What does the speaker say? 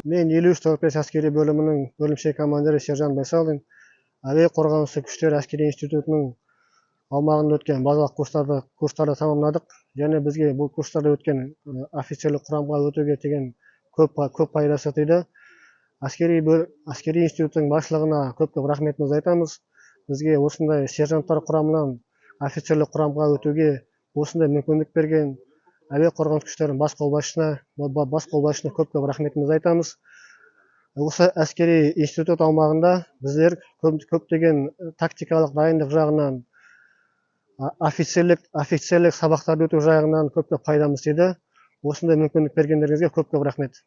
Мен 53 45 әскери бөлімінің бөлімше командирі сержант Байсалин. Әуе қорғанысы күштері әскери институтының аумағында өткен базалық курстарды тамамладық және бізге бұл курстарда өткен офицерлік құрамға өтуге деген көп пайдасы тиді. Әскери институттың басшылығына көп көп рахметімізді айтамыз. Бізге осындай сержанттар құрамынан офицерлік құрамға өтуге осындай мүмкіндік берген Әуе қорғаныс күштерінің бас қолбасшысына көп көп рахметімізді айтамыз. Осы әскери институт аумағында біздер көптеген тактикалық дайындық жағынан, офицерлік сабақтарды өту жағынан көп көп пайдамыз тиді. Осындай мүмкіндік бергендеріңізге көп көп рахмет.